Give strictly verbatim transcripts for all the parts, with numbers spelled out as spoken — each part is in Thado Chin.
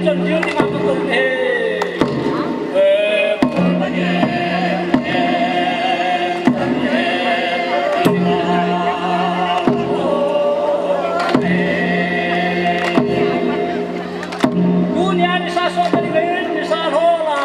Chun jing ding a ka kong e. Tunia nisa sot ka ding in, nisa lhol a.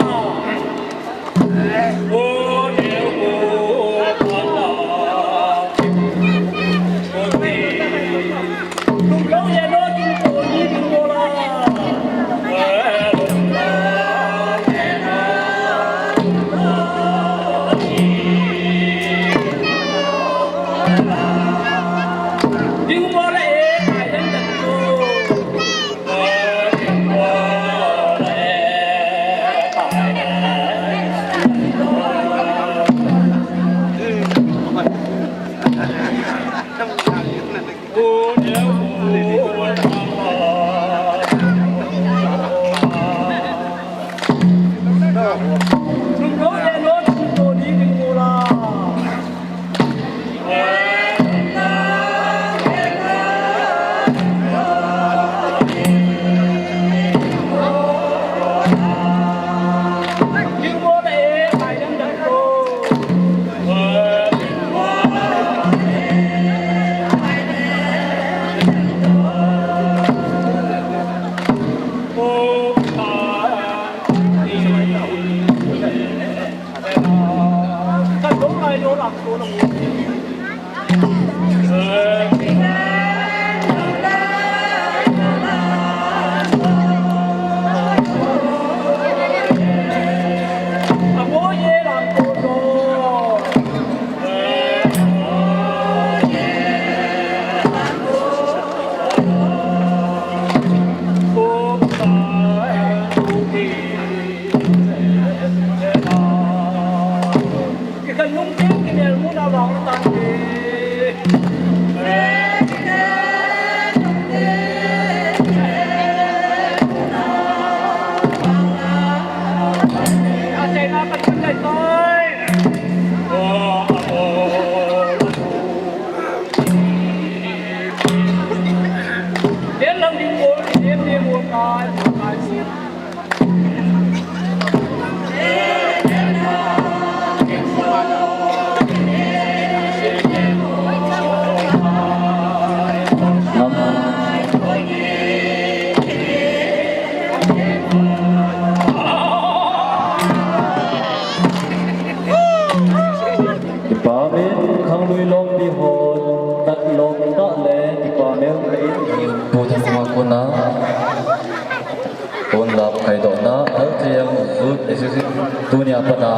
Department khanglui lompi hon, tat lom tah le department le in. Pu Thangkoma kona pon lap khaidohna, L T M Youth Association tunia pat a,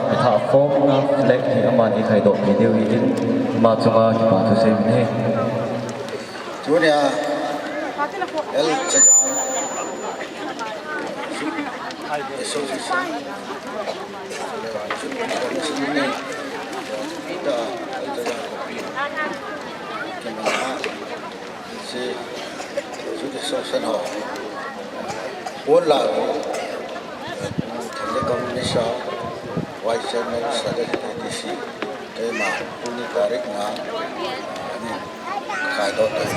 mi thah formna flag hi amani khaidoh pi diu hi in, ama chunga kipa thu sei in he. Tunia L T M Association Vice Chairman, Secretary, D C, keima tuni tarik nga, ani, khaidoh tai.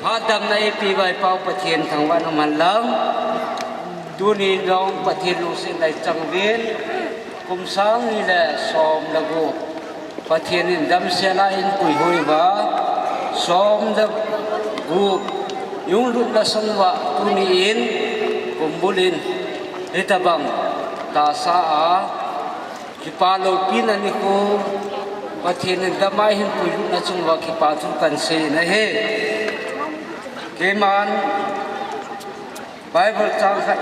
Phatdamna eipeh uva i Pau Pathen thangvahna um hen lang. Tuni jong Pathen lungsetna i chang uvin, kum sang ni le som le gup Pathen in damsel a eipuihui uva, som le gup i hung lutna sung uva tuni in kumbul in hitabang tahsa a kipa loupina nikho Pathen in dam a eihin puilutna chung uva kipa thu kahin sei in ahi. Keiman Bible chang khat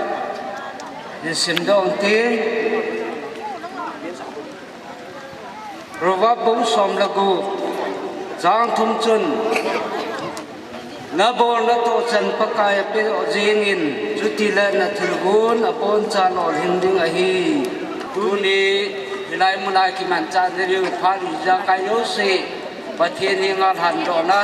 hin simdoh ing kate. Proverb bung som le gup, Chang thum chun, nabol natoh chan Pakai apeh jingin, chutile nathilgon abonchan olhing ding ahi. Tuni, hilai muna kimanchah nadiu phat ijakai jouse, Pathen henga lhandohna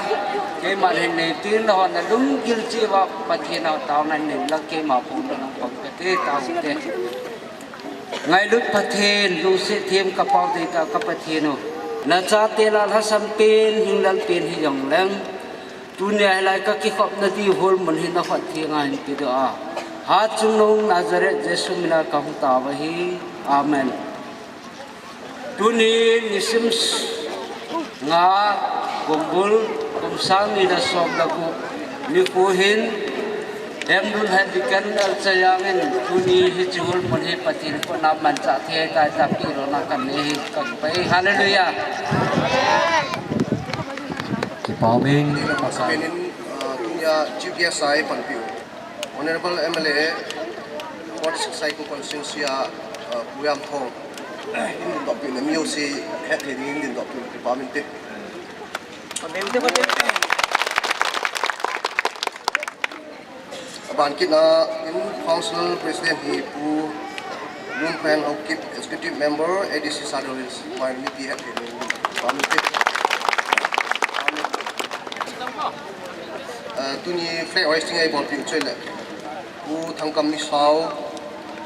keiman hin neitin, nahon nalunggil cheh uva Pathen a taona nei inlang keima phongdoh nang pang kate, taote. Ngailut Pathen, lungset them kapao deitah ka Pathen u, nachate lah a lhasam pen, hinglel pen hijongleng, tunia hilai kakikhopna diu hol mun hi nakhut thenga hin pedoh a, hatchungnung Nazareth Jesu mina kahung tao ahi. Amen. Tuni nisim s-, nga, kum bul, kum sang ni le som le gup nikho hin, Hemlun Hediken Elchayang in tuni hiche hol mun hi Pathen khut a manchah thei tah a pehdohna kanei hi kakipah e. Hallelujah. Kipah e. Ina masapen in, ah, tunia chief guest a eipanpiu Honorable M L A, forty-six Saikul Constituency a, ah, Pu Yamthong, in dindohpeh na mi jouse hetthei dingin dindohpeh, kipah inte. Aban kit a in Council President hi Pu Lunphen Haokip, Executive Member, A D C Sadar Hills, mai mipi hetthei dingin, kipah inte. Ah, tuni flag hoisting a eibolpeh u chu ahile, Pu Thangkam Misao,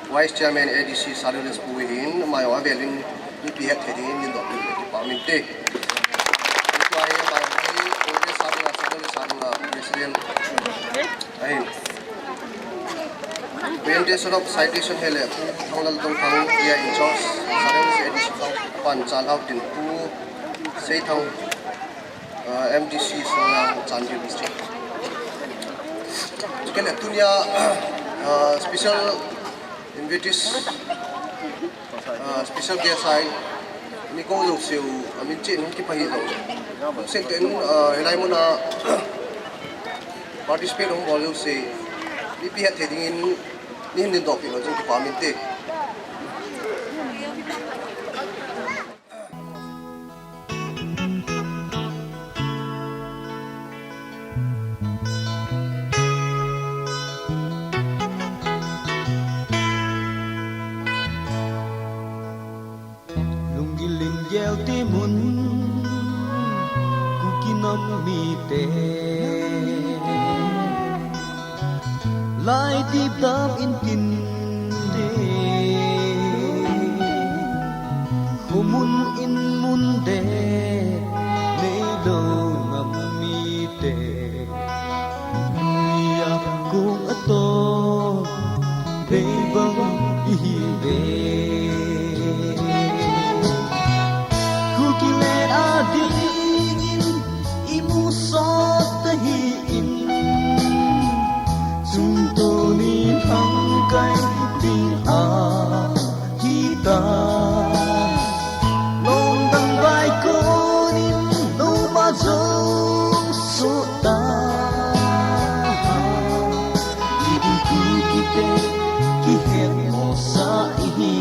Vice Chairman A D C Sadar Hills Pu ahin, ama jong avel in mipi hetthei dingin dindohpeh, kipah inte. Tua hi ama hi Congress a dinga, Sadar Hills a dinga President ahin. Presentation of citation hile Pu Thanglal Tongthang, in charge, Sadar Hills A D C, Panchal Hautin, Pu Seithang, ah, M D C Songyang, Chandel District. Chukit le tunia, ah, special invitees, ah, special guest a eikou jouse u, amin cheh in hung kipah hih jong, sehseh in, ah, hilai muna participate hung bol jouse, mipi hetthei dingin neihin dindohpeh lou chun kipah inte. Lunggil in gel temun, Kuki nam mite. Lai dipdap in tin de, khomun in mun de, neilou nam mite. Nuia kong ato, bei bang ihi ve. Kuki le adingin imusot ahin, chungtuni lhangkai ding ahitai. Lungdong vai konin loma jong sota. Iding Kukite kihetmosa ihi.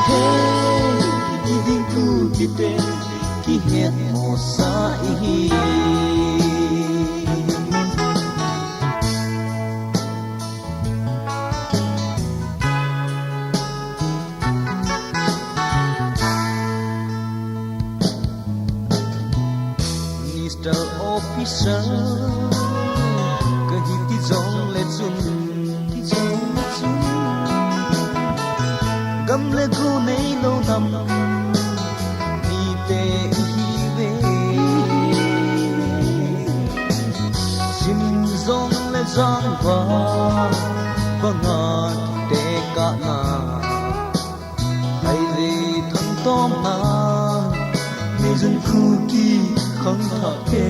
Hey, iding Kukite kihetmosa ihi. Minister officer kahi ti jongle chun, ti jongle chun, gam le go neilou nam mite ihiuve. Sim jongle jangvah banga kitekahna, ahi thangtomna, neijun Kuki khangthah te.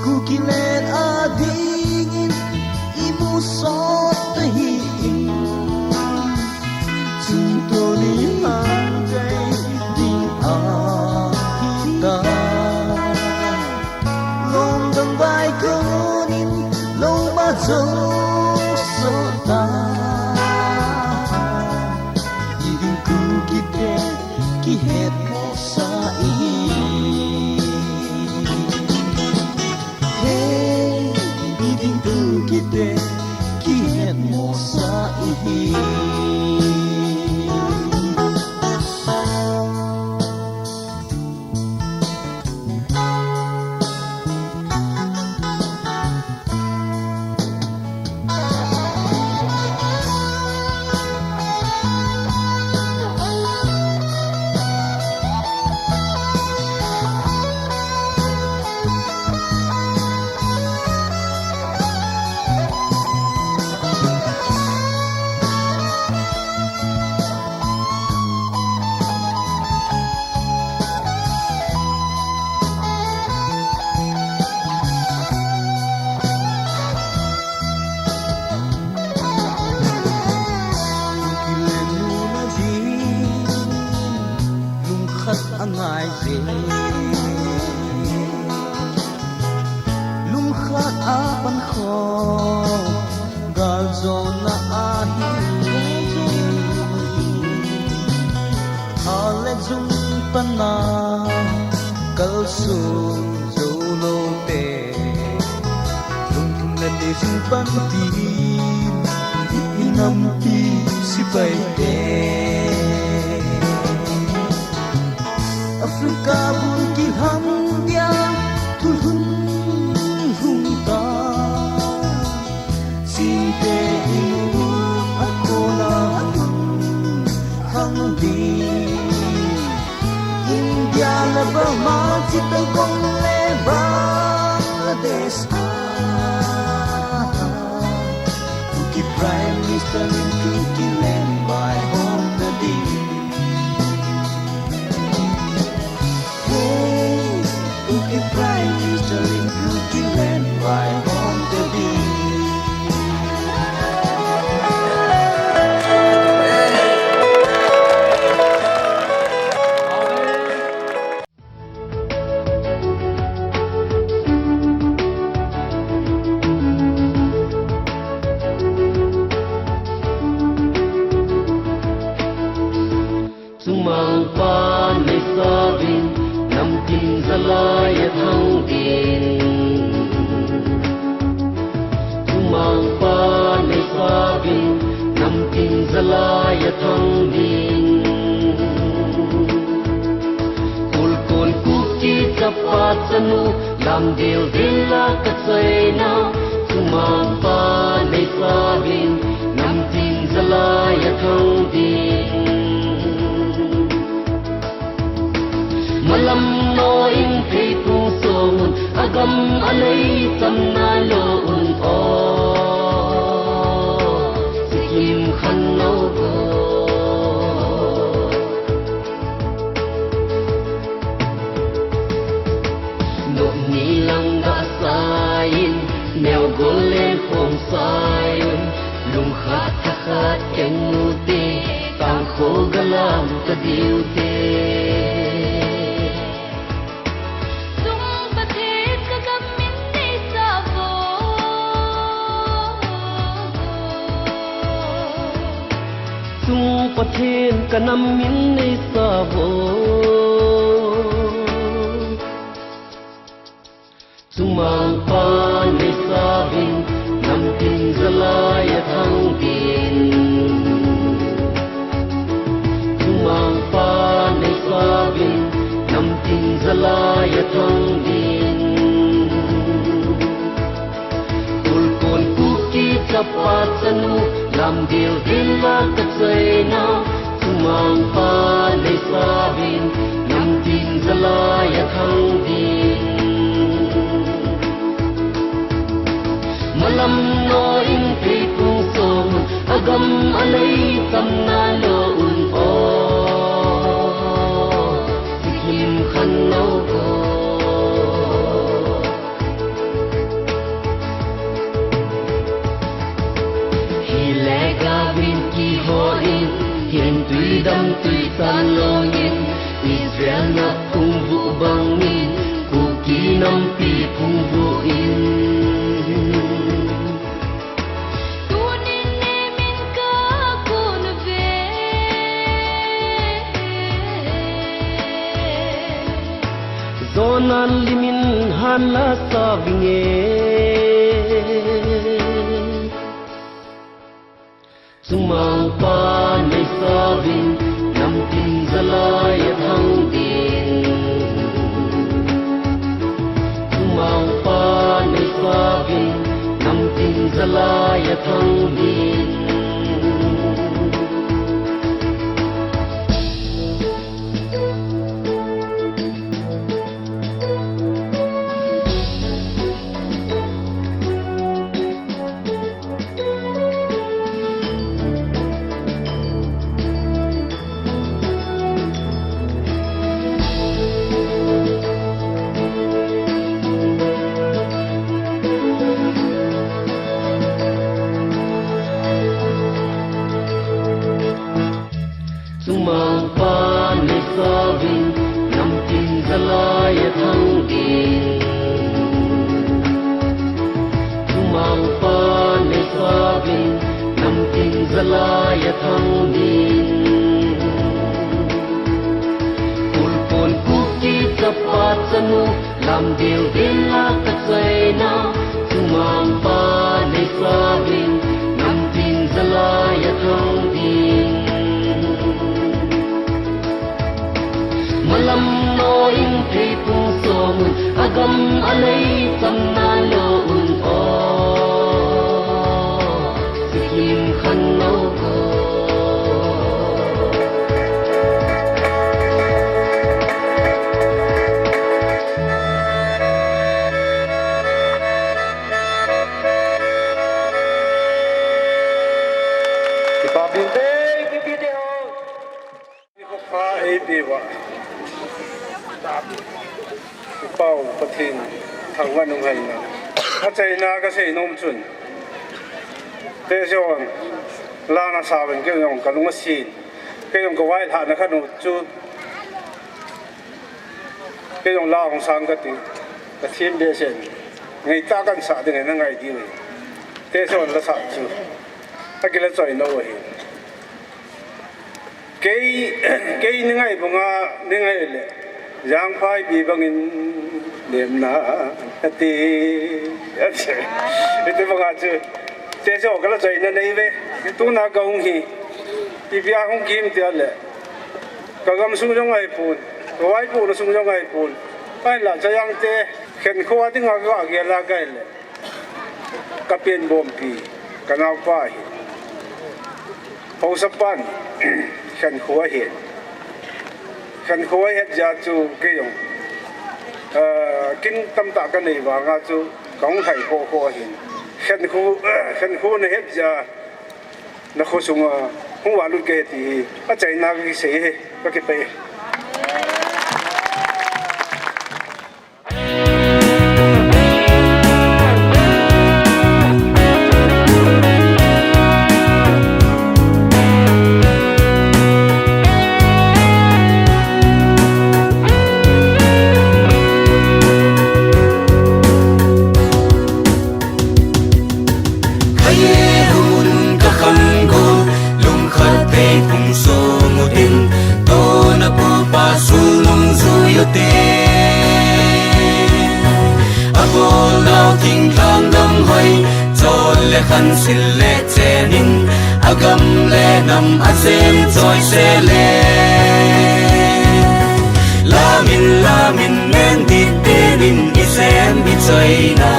Kuki le adingin imusot ahin, chungtuni lhangkai ding ahitai. Lungdong vai konin loma jong sota. Iding ngai je. Lungkhat a pan khom, galjona ahi. Hale jung pana, kalsong jou lou te. Lungthim le tejing pan tin, i, i nampi sepai te. Africa bun kilhang dia, thulhun lhung ta. Chingte in a kona a lhung khang ding. India le Burma, Chittagong le Bangladesh a. Kuki Prime Minister Lim Khin Kin len vai hom na ding. Hey, Kuki Prime Minister Lim Khin Kin len vai hom na ding. Chumangpa neisavin, namtin jalai a thang din. Chumangpa neisavin, namtin jalai a thang din. Kolkon Kuki chapa chanu, lam dildil a kachaina. Chumangpa neisavin, namtin jalai a thang din. Malam no in phei kung song un, agam alei cham nalou un o. Sikkim khan no go. Nokni lang gasai in, neo gol le khom sai un, lungkhat thakhat keng nu te, tangkho galam kadiu te. Chung Pathen ka gam min neisavo. Chung Pathen ka nam min neisavo. Chumangpa neisavin, namtin jalai a thang din. Chumangpa neisavin, namtin jalai a thang din. Kolkon Kuki chapa chanu, lam dildil a kachaina. Chumangpa neisavin, namtin jalai a thang din. Malam no in phei kung song un, agam alei cham nalou un o. Sikkim khan no go. Hile gavin kihou in, hin tui dam tui san lou in, Israel na phungvuh bang in, Kuki nampi phungvuh in. Tunin neimin kakon uve. Jonan limin hanla savinge. Chumangpa neisavin, namtin jalai a thang din. Chumangpa neisavin, namtin jalai a thang din. Lai a thang ding. Kulpon Kuki chapa chanu, lam dil dil a ka chaina, chumang pa nei sa ding, nam tin zalai a thang ding. Malam no in thei pung som un, agam alei cham na lo un o. Sikkim khan lo ko. Kipa pin te, kipi te ho. Ni ko pha ei pi va. Pau Pathen thangvah in umhen lang. Achaina kasei nom chun, Tejon la nasa uvin, kei jong kalung asin. Kei jong kavailhahna khat u chu, kei jong la hung sang kati. Pathen behseh in ngeitah kahin sah ding ahi, na ngai diu ahi. Tejon la sah chu akila choi nom ahi. Kei, kei ni ngai banga, ni ngai le, Jangphai pi bangin nemna ati, ati. Iti banga chu, Tejo kala choi na nei ve. Tuna kahung hi, ipi a hung kim tia le, kagam sung jong ahipon, kavaipohna sung jong ahipon. Ahinla Chayang te khenkho a dinga kagel a kahi le, kapenbompi, kanaopa ahi. Haosapan khenkho ahi. Khenkho ahet jeh chu kei jong, ah, kin tamtah kanei vanga chu kahung lhai khohkhoh ahin. Khenkho, khenkho nahet jeh a nakho sunga hung valut kahi ti hi achaina kakisei ahi, kakipah e. Khaye hun kakhan go, lungkhat thei pung sung u tin, tona pupa sulung jui u te. Abol nau thingthang gam hoi, chol le khan sil le chenin, agam le nam asem choi se le. Lamin, lamin, nen dit tenin, isem ichoina.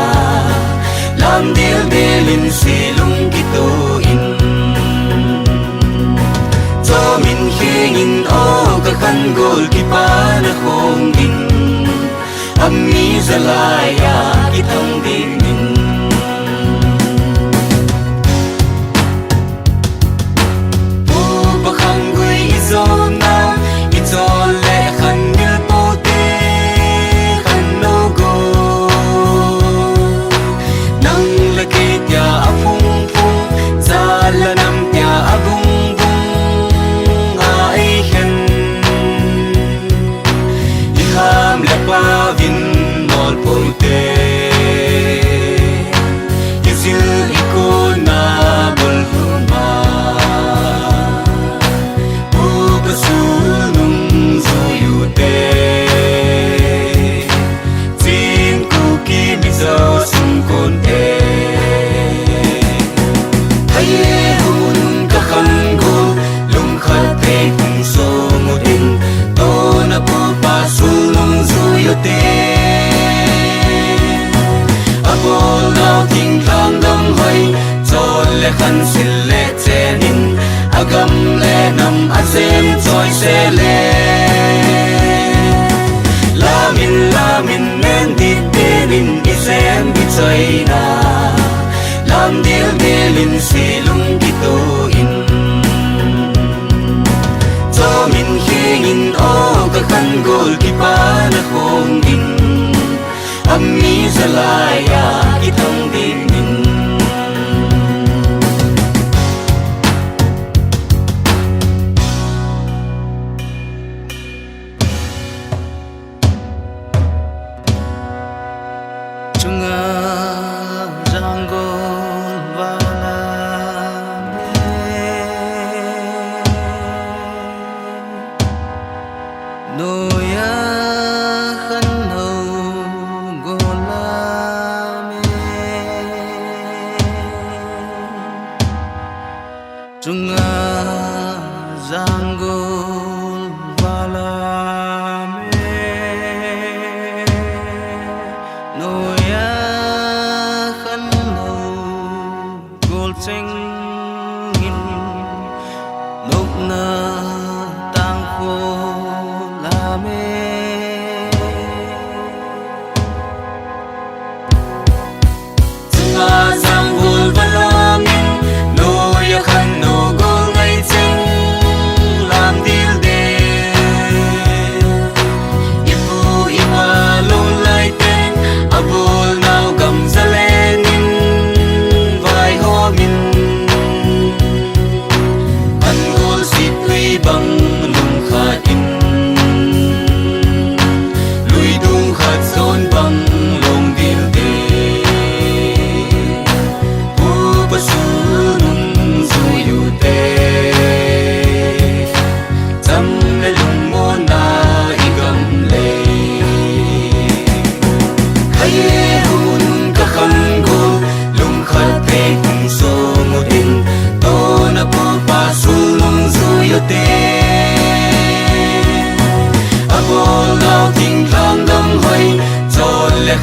Lam dildil in silung kituh in, chomin khengin o kakhan gol kipa na khong in, ami jalai a kithang dingin. Upa khanggui ijona, ichol le khanmil pote khan no go. Nang le kei tia aphung phung, cha le nam tia abung bung a eikhen. Iham le pavin nol pote, ijil ikona bol huma. Upa sulung jui u te, Chin Kuki Mizo sung kon te. Khaye hun kakhan go, lungkhat thei pung sung u tin, tona pupa sulung jui u te. Abol nau thingthang gam hoi, chol le khan sil le chenin, agam le nam asem choi se le. Lamin, lamin, nen dit tenin, isem ichoina. Lam dildil in silung kituh in, chomin khengin o kakhan gol kipa na khong in, ami jalai a kithang dingin. Chunga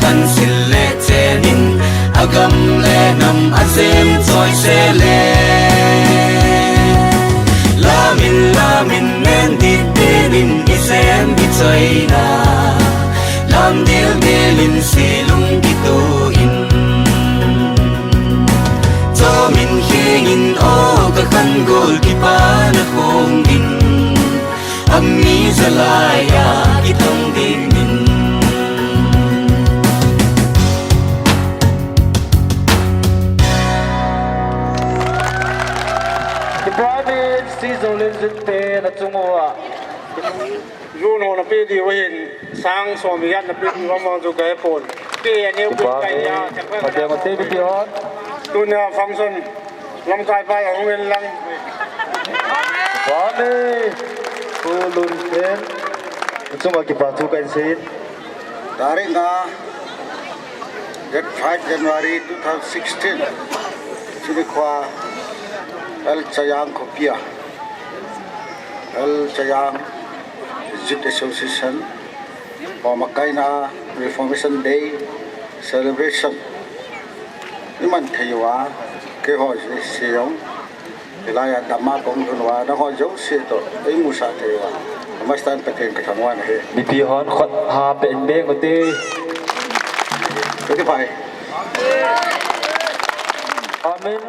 Kan sil le chen in, agam le nam ajem choi se le. Lamin, lamin, nen dit din in, i sem i choi na. Lam dil dil in, silung kitu in. Chomin khing in, o ka khan gol kipa na khong in. Ami zalai a kitang ding in. Ibrahim, si zolin zin te na chunga. Zun ho na pe di wahin, sang som yat na pe di wa mang zu kai pon. Pe ya neu pe kai ya, chakwa ka deu ma te bi ti hon. Tunia function. Lamkai pai ahung in lang. Vale. Pu Lunsen. Chunga kipa thu kan sei. Tarik nga, date five January two thousand sixteen. Sini khua L Chayang Khopia. L Chayang Youth Association. Pamakaina Reformation Day Celebration. Iman thei uva, keiho jouse jong, hilai a dama kong lhun uva, nangho jouse toh, eimusah thei uva. Amastan Pathen kathangvah in ahi. Mipi hon khut ha pe in beng u te. Ka kipah e. Amen.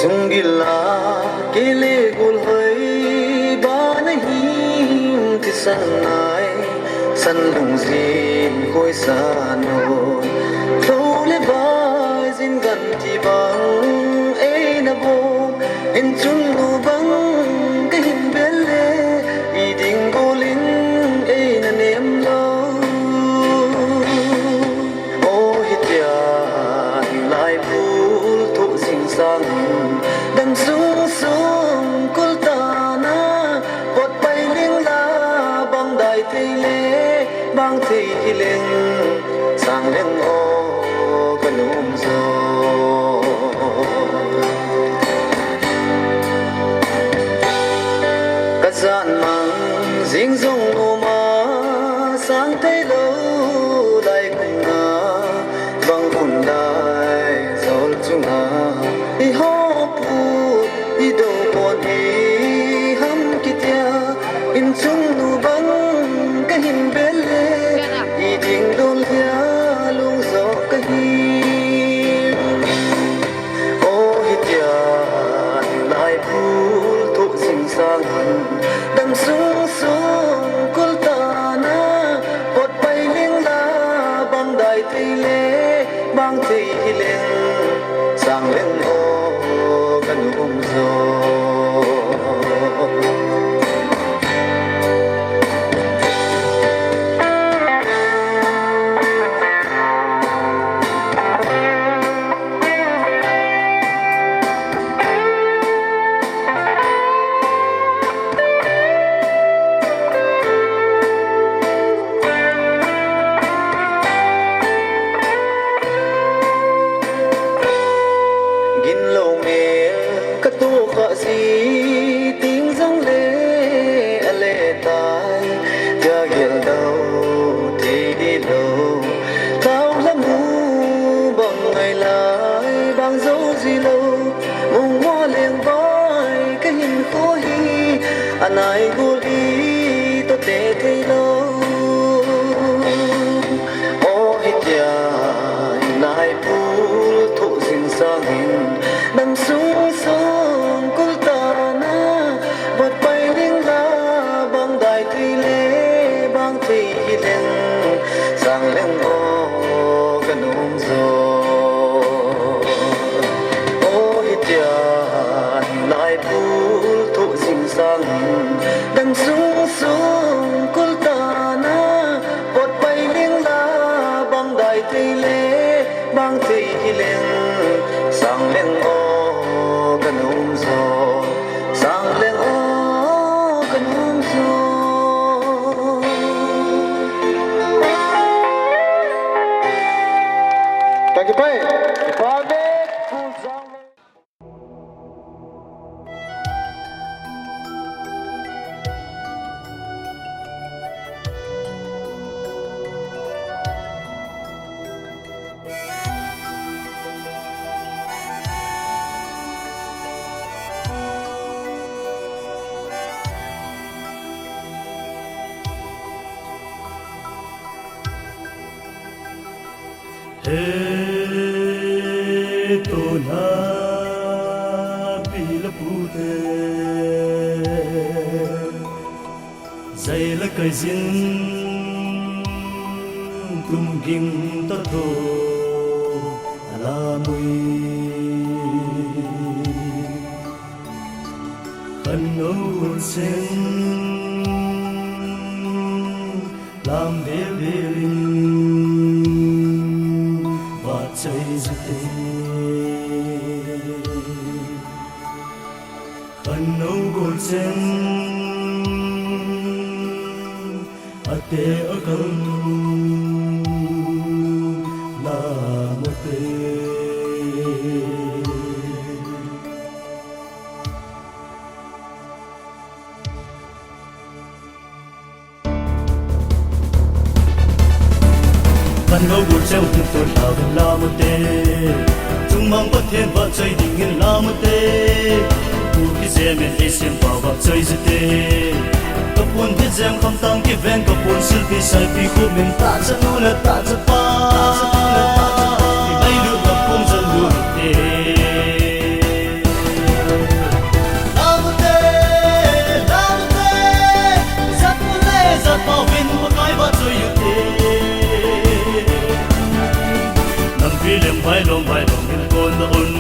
Sunggil a kei le gol hoi bana hin thisan nai, san lungzin khoisa no. Tho le vai zin kan ti bang eina bom, in chun nu bang ka hin bel le, i ding gol in eina nem lo. O hitia lai bul thu zing sang, dam sung sung kul ta na, pot pai ling la, bang dai thei le, bang thei hi leng, sang leng o ka nom zo. Ka zan mang zing zong numa sang thei lo lai kum na bang khun lai zol chunga i ho pu i do pon i ham kitia in chung nu bang ka hin bel le i ding dol hia lung zo ka hi. O hitia lai phul thu zing sang hin dam sung sung kul ta na pot pai ling la bang dai thei le bang thei hi leng sang leng o ka nu um zo. Gin lo me ka tu kha si ting zong le a le tai tia gel dau thei di lo. Tau la mu bang ngai lai bang zo zi lo. Mong hua leng vai ka hin kho hi a nai gul i to te thei lo. O hitia lai phul thu zing sang hin dam sung sung kul ta na. Vot pai ling la bang dai thei le bang thei hi leng sang leng o ka nom zo. O hitia lai phul thu zing sang hin dam sung sung kul ta na. Vot pai ling la bang dai thei le bang thei hi leng sang leng o ka nom zo. Sang leng o ka nom zo. Thank you, pai. Pai, pu sang leng. Tona pi le pu te, zei le kai zin, tum ging ta to, a la mui. Khan no sen, lam vel vel in, va chai zu te. Khan no gol chen, a te a kal, la mo te. Khan no gol chen, tu tu la la mo te. Chungmang Pathen va chai ding in la mo te. Pu ki jem in ei sem pa va chai zu te. Ka pun hi jem kham tang ki ven ka pun sil pi sai pi khu min ta cha nu le ta cha pa. Ngai lu na pung za lu te. La mo te, la mo te. Zat pu le zat pa vin Pakai va chai u te. Nampi lem vai lom vai lom in kon da un.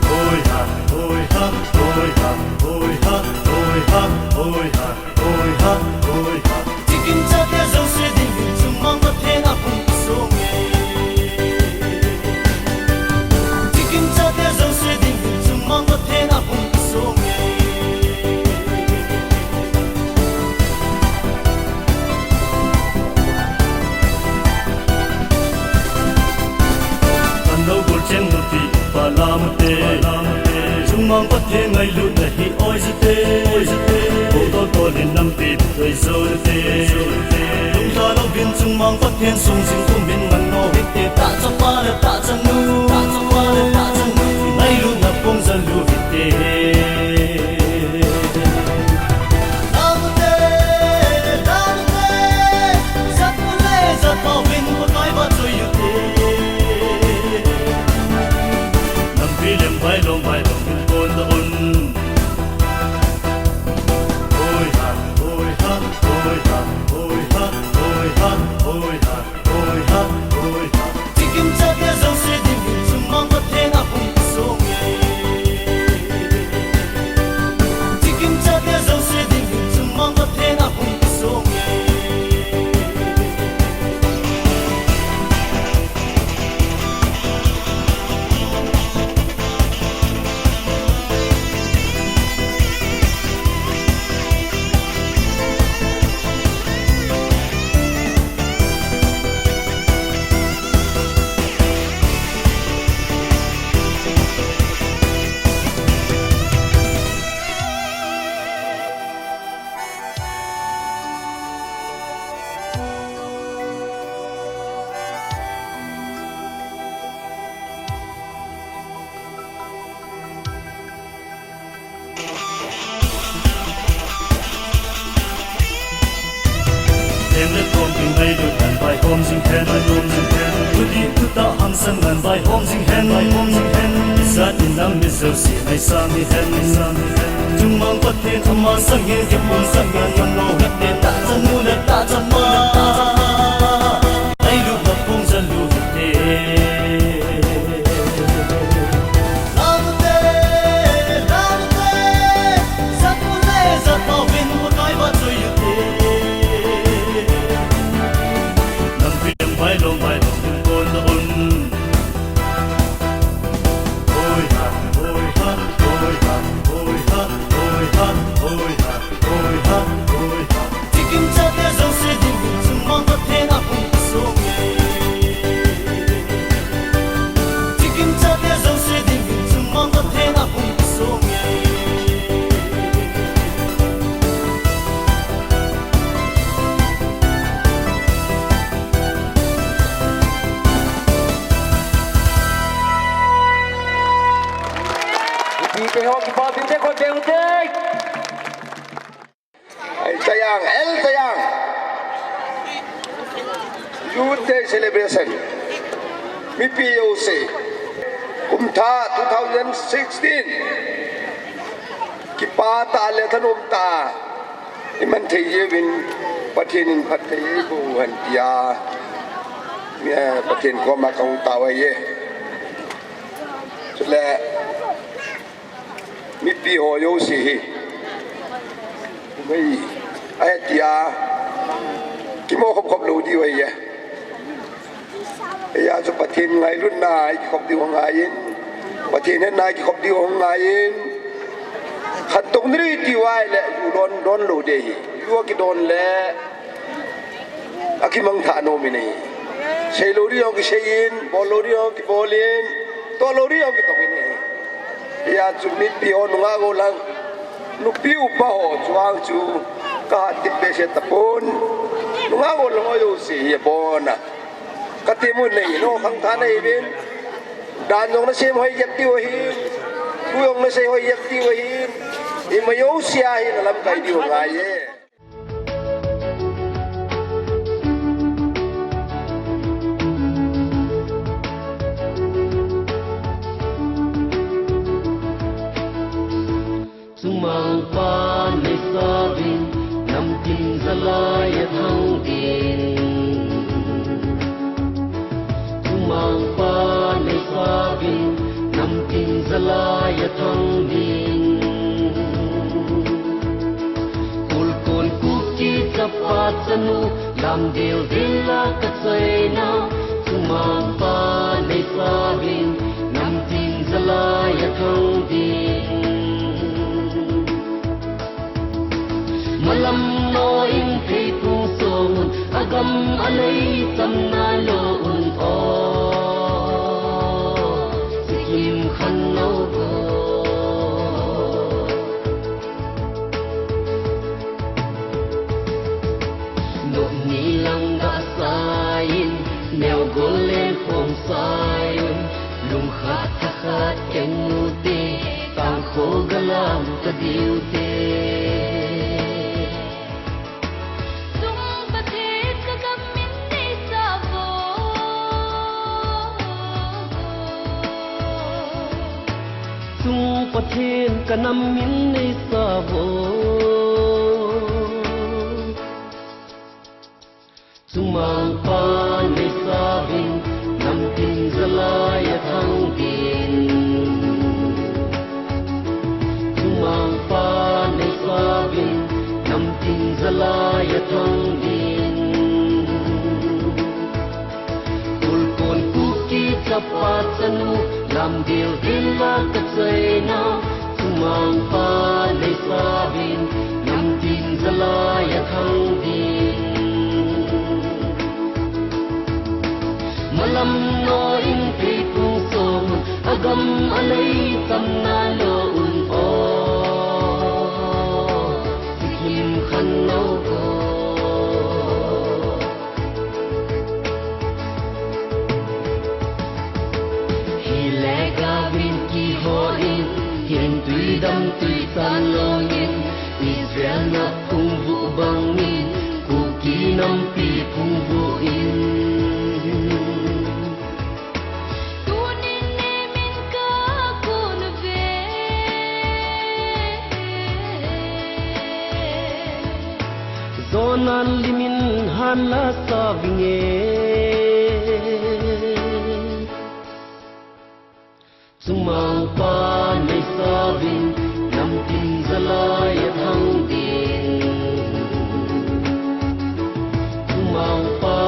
Hoi ha, hoi ha, hoi ha, hoi ha, hoi ha, hoi ha, hoi ha, hoi ha. Chikin chate zong se ding hin chungmang Pathen a hung song e. Chikin chate zong se ding hin chungmang Pathen a hung song e. Kan lo gol chen nu ti pa la mo te. Chungmang Pathen ngailutna hi oi zu te. Ko to to lin nampi toi zo te. Tung ta lo bin chungmang Pathen sung sing kum bin man no hi te. Ta cha pa le ta cha nu. Ta cha pa le ta cha nu. Ngailutna pung za lu hi te. Lamte, lamte, zat pu le zat pau vin Pakai va choi u te. Nampi lem vai lom vai lom in kon da un. Hoi ha, hoi ha, hoi ha, hoi ha, hoi ha, hoi ha. Hoi ha, hoi ha. Chikim chate zong se ding hin chungmang Pathen a hung song e. Chikim chate zong se ding hin chungmang Pathen a hung song e. Leng le khom in ngailut ngan vaihom jing hen, vaihom jing hen. Udi tuta hangsan ngan vaihom jing hen, vaihom jing hen. Zat in nang mit jouse ngaisang hi hen, ngaisang hi hen. Chungmang Pathen ama sangin kipum sangin ngan lo hite, tachanu le tachapa. Ngailutna pung jalu hite. Lamte, lamte, zat pu le zat pau vin Pakai va choi u te. Nampi lem vai lom vai lom in kon da un. Hoi ha, hoi ha, hoi ha, hoi ha, hoi ha, hoi ha. Hoi ha, hoi ha. Chikim chate zong se ding hin chungmang Pathen a hung song e. Chikim chate zong se ding hin chungmang Pathen a hung song e. Kipa ho, kipa ding te ko ding te. Ai, Chayang, El Chayang. Youth Day celebration. Mipi jouse, kum tha two thousand sixteen, kipah tah le thanom tah a iman thei jeh uvin Pathen in phatthei eiboh hen tia, eh, Pathen koma kahung tao ahi e. Chule mipi ho jouse hi, mei, ahi tia, kimo khop khop lou diu ahi e. Hijeh chun Pathen ngailutna a ikikhop diu angaiyin, Pathen hetna a ikikhop diu angaiyin, khat tong ni ti uva ahile ju don, don lou ding ahi. Ju akidon le akimangthah nom in ahi. Sei lou ding jong kisei in, bol lou ding jong kibol in, toh lou ding jong kitong in ahi. Hijeh chun mipi ho, nungah gollhang, nupi upa ho, chuang chu kahat tip behseh tapon. Nungah gollhang ho jouse hi abon a, kati mun nei, no, khangthah nei uvin. Dan jong nasem hoi jep diu ahin, thu jong nasei hoi jep diu ahin, ima jouse a hi nalamkai diu angai e. Chumangpa neisah uvin, namtin jalai athang ding. Chumangpa neisah uvin, namtin jalai athang ding. Kulkon Kuki chapa chanu, lam dildil a kachaina, Chumangpa neisah uvin, namtin jalai athang ding. Malam no in theipung song un, agam alei chamna lo un o. Sikkim khan no go. Nop ni lang gasai in, neo gol le phong sai un, lungkhat thakhat keng u te, tangkho galam kadiu te. Chung Pathen ka gam in neisah vo. Chung Pathen ka nam in neisah vo. Chumangpa neisah uvin, namtin jalai athang ding. Chumangpa neisah uvin, namtin jalai athang ding. Kulkon Kuki chapa chanu, lam dildil a kachaina, Chumangpa neisah uvin, namtin jalai athang ding. Malam no in theipung song un, agam alei chamna lo un o. Sikkim khan no go. Hile gavin kihou in, hin tui dam tui tan longin, Israel na phungvuh bangin, Kuki nampi phungvuh in. Tunin nemin ka kun ve. Jonan limin han la sa vinge. Chumangpa neisah uvin, namtin jalai athang ding. Chumangpa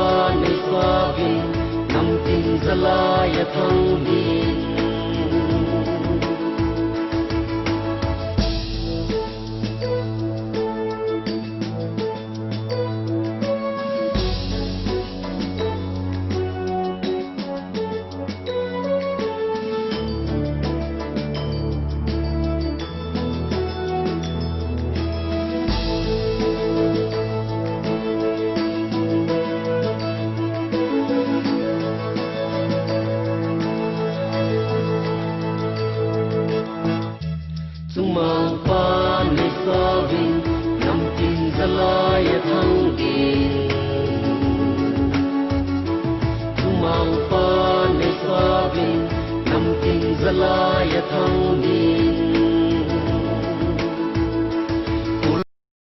neisah uvin, namtin jalai athang ding.